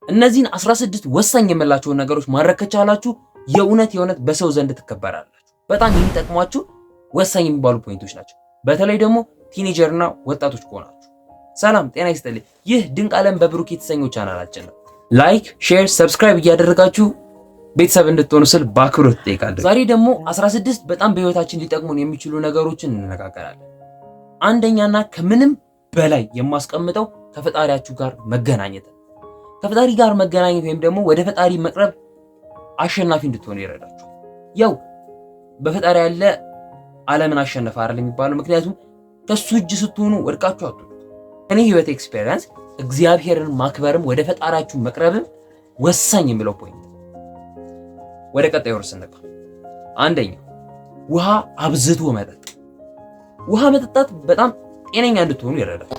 እነዚህን 16 ወሳኝ የምላቸውን ነገሮች ማድረግ ከቻላችሁ የእውነት የእውነት በሰው ዘንድ ትከበራላችሁ። በጣም የሚጠቅሟችሁ ወሳኝ የሚባሉ point ኦች ናቸው። በተለይ ደግሞ teenager እና ወጣቶች ከሆናችሁ። ሰላም ጤና ይስጥልኝ። ይህ ድንቅ ዓለም በብሩክ የተሰኘው ቻናላችን ነው። Like፣ share፣ subscribe እያደረጋችሁ ቤተሰብ እንድትሆኑ ስል በአክብሮት እጠይቃለሁ። ዛሬ ደግሞ 16 በጣም በህይወታችን ሊጠቅሙን የሚችሉ ነገሮችን እንነጋገራለን። አንደኛና ከምንም በላይ የማስቀምጠው ከፈጣሪያችሁ ጋር መገናኘት ነው። ከፈጣሪ ጋር መገናኘት ወይም ደግሞ ወደ ፈጣሪ መቅረብ አሸናፊ እንድትሆኑ ይረዳችኋል። ያው በፈጣሪ ያለ ዓለምን አሸነፈ አይደል የሚባለው። ምክንያቱም ከሱ እጅ ስትሆኑ ወድቃችሁ አትወድቁ። እኔ ህይወት experience እግዚአብሔርን ማክበርም ወደ ፈጣሪያችሁ መቅረብም ወሳኝ የሚለው point። ወደ ቀጣዩ ርዕስ እንግባ። አንደኛ ውሃ አብዝቶ መጠጥ። ውሃ መጠጣት በጣም ጤነኛ እንድትሆኑ ይረዳል።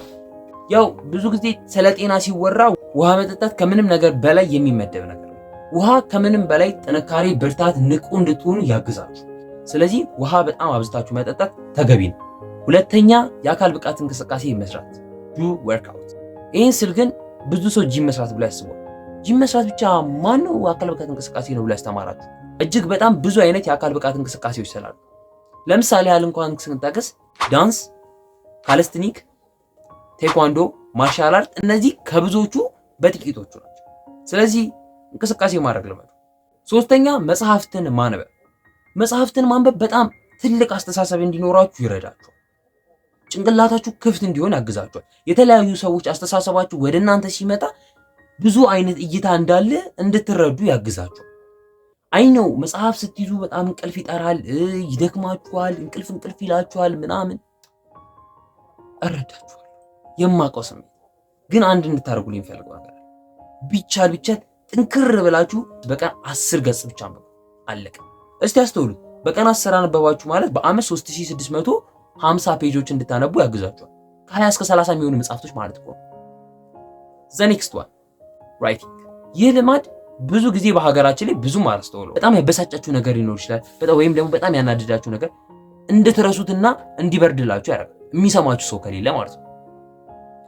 ያው ብዙ ጊዜ ስለ ጤና ሲወራ ውሃ መጠጣት ከምንም ነገር በላይ የሚመደብ ነገር ነው። ውሃ ከምንም በላይ ጥንካሬ፣ ብርታት፣ ንቁ እንድትሆኑ ያግዛችሁ። ስለዚህ ውሃ በጣም አብዝታችሁ መጠጣት ተገቢ ነው። ሁለተኛ የአካል ብቃት እንቅስቃሴ መስራት፣ do workout። ይህን ስል ግን ብዙ ሰው ጂም መስራት ብሎ ያስባል። ጂም መስራት ብቻ ማነው አካል ብቃት እንቅስቃሴ ነው ብሎ ያስተማራችሁ? እጅግ በጣም ብዙ አይነት የአካል ብቃት እንቅስቃሴዎች ስላሉ ለምሳሌ ያህል እንኳን ስንጠቅስ ዳንስ፣ calisthenic፣ ቴኳንዶ፣ martial art እነዚህ ከብዙዎቹ በጥቂቶቹ ናቸው። ስለዚህ እንቅስቃሴ ማድረግ ልመዱ። ሶስተኛ መጽሐፍትን ማንበብ። መጽሐፍትን ማንበብ በጣም ትልቅ አስተሳሰብ እንዲኖራችሁ ይረዳችኋል። ጭንቅላታችሁ ክፍት እንዲሆን ያግዛችኋል። የተለያዩ ሰዎች አስተሳሰባችሁ ወደ እናንተ ሲመጣ ብዙ አይነት እይታ እንዳለ እንድትረዱ ያግዛችኋል። I know መጽሐፍ ስትይዙ በጣም እንቅልፍ ይጠራል፣ ይደክማችኋል፣ እንቅልፍ እንቅልፍ ይላችኋል ምናምን። እረዳችኋለሁ፣ የማውቀው ስሜት ግን አንድ እንድታደርጉልኝ የምፈልገው ነገር ቢቻል ቢቻል ጥንክር ብላችሁ በቀን 10 ገጽ ብቻ አንብቡ። አለቀ። እስቲ አስተውሉት። በቀን 10 አነበባችሁ ማለት በአመት 3650 page ኦች እንድታነቡ ያግዛችኋል። ከ20 እስከ 30 የሚሆኑ መጽሐፍቶች ማለት ነው። The next one፣ writing። ይህ ልማድ ብዙ ጊዜ በሀገራችን ላይ ብዙም አላስተውለው። በጣም ያበሳጫችሁ ነገር ሊኖር ይችላል። በጣም ወይም ደግሞ በጣም ያናድዳችሁ ነገር እንድትረሱትና እንዲበርድላችሁ ያደርጋል። የሚሰማችሁ ሰው ከሌለ ማለት ነው።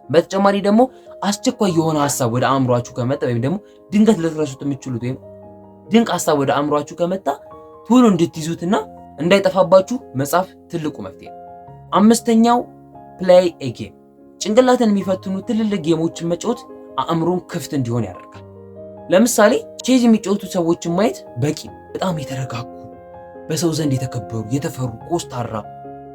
በተጨማሪ ደግሞ አስቸኳይ የሆነ ሀሳብ ወደ አእምሯችሁ ከመጣ ወይም ደግሞ ድንገት ልትረሱት የምትችሉት ወይም ድንቅ ሀሳብ ወደ አእምሯችሁ ከመጣ ቶሎ እንድትይዙትና እንዳይጠፋባችሁ መጻፍ ትልቁ መፍትሄ ነው። አምስተኛው play a game። ጭንቅላትን የሚፈትኑ ትልልቅ game ኦችን መጫወት አእምሮን ክፍት እንዲሆን ያደርጋል። ለምሳሌ ቼዝ የሚጫወቱ ሰዎችን ማየት በቂ። በጣም የተረጋጉ፣ በሰው ዘንድ የተከበሩ፣ የተፈሩ፣ ኮስታራ፣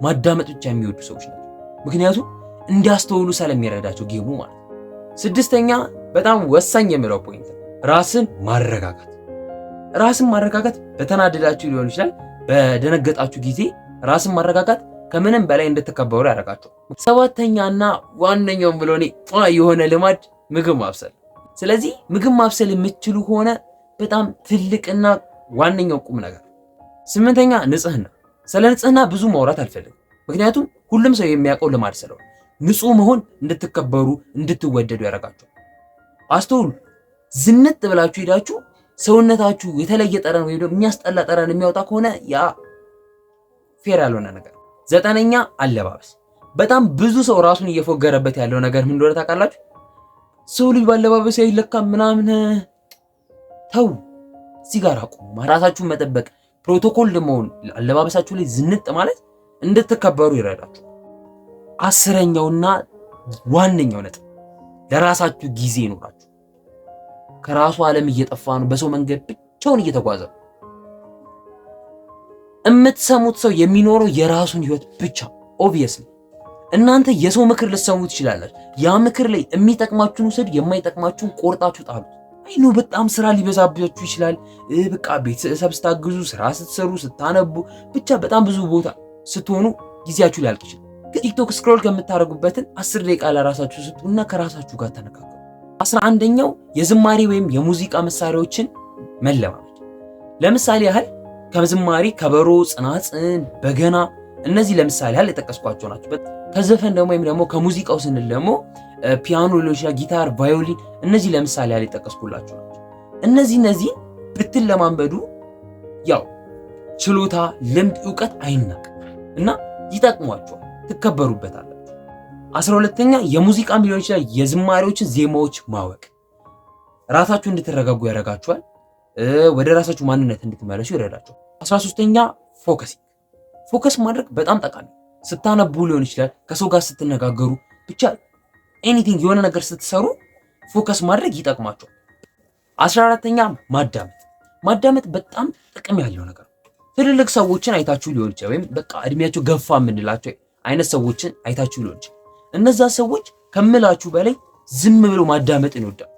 ማዳመጥ ብቻ የሚወዱ ሰዎች ናቸው። ምክንያቱም እንዲያስተውሉ ስለሚረዳቸው game ኡ ማለት ነው። ስድስተኛ በጣም ወሳኝ የምለው point ራስን ማረጋጋት። ራስን ማረጋጋት በተናደዳችሁ ሊሆን ይችላል፣ በደነገጣችሁ ጊዜ ራስን ማረጋጋት ከምንም በላይ እንድትከበሩ ያደርጋችኋል። ሰባተኛና ዋነኛውም ብሎ እኔ የሆነ ልማድ ምግብ ማብሰል። ስለዚህ ምግብ ማብሰል የምትችሉ ከሆነ በጣም ትልቅና ዋነኛው ቁም ነገር። ስምንተኛ ንጽህና። ስለ ንጽህና ብዙ ማውራት አልፈልግም፣ ምክንያቱም ሁሉም ሰው የሚያውቀው ልማድ ስለሆነ ንጹህ መሆን እንድትከበሩ እንድትወደዱ ያደርጋችኋል። አስተውሉ። ዝንጥ ብላችሁ ሄዳችሁ ሰውነታችሁ የተለየ ጠረን ወይም ደግሞ የሚያስጠላ ጠረን የሚያወጣ ከሆነ ያ fair ያልሆነ ነገር። ዘጠነኛ አለባበስ። በጣም ብዙ ሰው ራሱን እየፎገረበት ያለው ነገር ምን እንደሆነ ታውቃላችሁ? ሰው ልጅ ባለባበስ አይለካም ምናምን። ተው፣ እዚህ ጋር አቁሙ። ራሳችሁን መጠበቅ፣ ፕሮቶኮል መሆን፣ አለባበሳችሁ ላይ ዝንጥ ማለት እንድትከበሩ ይረዳችሁ። 10ኛውና ዋነኛው ነጥብ ለራሳችሁ ጊዜ ይኖራችሁ። ከራሱ ዓለም እየጠፋ ነው። በሰው መንገድ ብቻውን እየተጓዘ ነው። የምትሰሙት ሰው የሚኖረው የራሱን ህይወት ብቻ። Obviously እናንተ የሰው ምክር ልትሰሙ ትችላላችሁ። ያ ምክር ላይ የሚጠቅማችሁን ውሰዱ፣ የማይጠቅማችሁን ቆርጣችሁ ጣሉት። I know በጣም ስራ ሊበዛባችሁ ይችላል። በቃ ቤተሰብ ስታግዙ፣ ስራ ስትሰሩ፣ ስታነቡ፣ ብቻ በጣም ብዙ ቦታ ስትሆኑ ጊዜያችሁ ሊያልቅ ይችላል። ግን ቲክቶክ scroll ከምታደርጉበትን 10 ደቂቃ ለራሳችሁ ስጡና ከራሳችሁ ጋር ተነጋገሩ። 11ኛው የዝማሬ ወይም የሙዚቃ መሳሪያዎችን መለማመድ። ለምሳሌ ያህል ከዝማሬ ከበሮ፣ ጽናጽን፣ በገና እነዚህ ለምሳሌ ያህል የጠቀስኳቸው ናቸው። ከዘፈን ደግሞ ወይም ደግሞ ከሙዚቃው ስንል ደግሞ ፒያኖ ሊሆን ይችላል፣ ጊታር፣ ቫዮሊን እነዚህ ለምሳሌ ያህል የጠቀስኩላችሁ ናቸው። እነዚህ ብትለማመዱ ያው ችሎታ፣ ልምድ፣ እውቀት አይናቅ እና ይጠቅሟችኋል፣ ትከበሩበታላችሁ። 12ኛ የሙዚቃም ሊሆን ይችላል የዝማሬዎችን ዜማዎች ማወቅ። ራሳችሁ እንድትረጋጉ ያደርጋችኋል። ወደ ራሳችሁ ማንነት እንድትመለሱ ይረዳችኋል። 13ኛ focusing። Focus ማድረግ በጣም ጠቃሚ፣ ስታነቡ ሊሆን ይችላል፣ ከሰው ጋር ስትነጋገሩ፣ ብቻ anything የሆነ ነገር ስትሰሩ focus ማድረግ ይጠቅማችኋል። 14ኛ ማዳመጥ። ማዳመጥ በጣም ጥቅም ያለው ነገር ነው። ትልልቅ ሰዎችን አይታችሁ ሊሆን ይችላል፣ ወይም በቃ እድሜያቸው ገፋ የምንላቸው አይነት ሰዎችን አይታችሁ ሊሆን ይችላል። እነዛ ሰዎች ከምላችሁ በላይ ዝም ብሎ ማዳመጥን ይወዳሉ።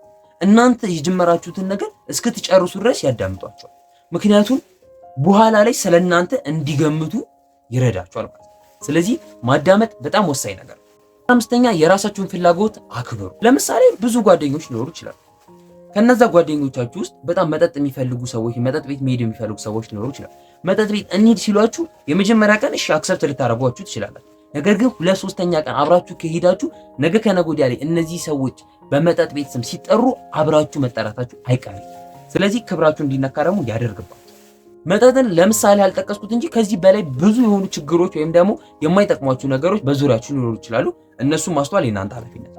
እናንተ የጀመራችሁትን ነገር እስክትጨርሱ ድረስ ያዳምጧችኋል። ምክንያቱም በኋላ ላይ ስለ እናንተ እንዲገምቱ ይረዳቸዋል ማለት ነው። ስለዚህ ማዳመጥ በጣም ወሳኝ ነገር ነው። አምስተኛ የራሳችሁን ፍላጎት አክብሩ። ለምሳሌ ብዙ ጓደኞች ሊኖሩ ይችላሉ። ከነዛ ጓደኞቻችሁ ውስጥ በጣም መጠጥ የሚፈልጉ ሰዎች፣ መጠጥ ቤት መሄድ የሚፈልጉ ሰዎች ሊኖሩ ይችላሉ። መጠጥ ቤት እንሂድ ሲሏችሁ የመጀመሪያ ቀን እሺ accept ልታደርጓችሁ ትችላላችሁ። ነገር ግን ሁለት ሶስተኛ ቀን አብራችሁ ከሄዳችሁ ነገ ከነገ ወዲያ ላይ እነዚህ ሰዎች በመጠጥ ቤት ስም ሲጠሩ አብራችሁ መጠራታችሁ አይቀርም። ስለዚህ ክብራችሁ እንዲነካ ደግሞ ያደርግባችኋል። መጠጥን ለምሳሌ ያልጠቀስኩት እንጂ ከዚህ በላይ ብዙ የሆኑ ችግሮች ወይም ደግሞ የማይጠቅሟችሁ ነገሮች በዙሪያችሁ ሊኖሩ ይችላሉ። እነሱ ማስተዋል የእናንተ ኃላፊነት።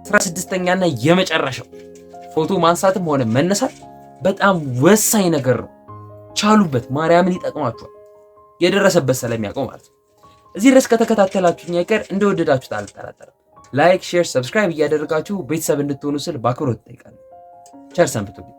16ኛና የመጨረሻው ፎቶ ማንሳትም ሆነ መነሳት በጣም ወሳኝ ነገር ነው። ቻሉበት፣ ማርያምን ይጠቅማችኋል። የደረሰበት ስለሚያውቀው ማለት ነው። እዚህ ድረስ ከተከታተላችሁኝ አይቀር እንደወደዳችሁት አልጠራጠርም። Like፣ share፣ subscribe እያደረጋችሁ ቤተሰብ እንድትሆኑ ስል በአክብሮት እጠይቃለሁ። ቸር ሰንብቱልኝ።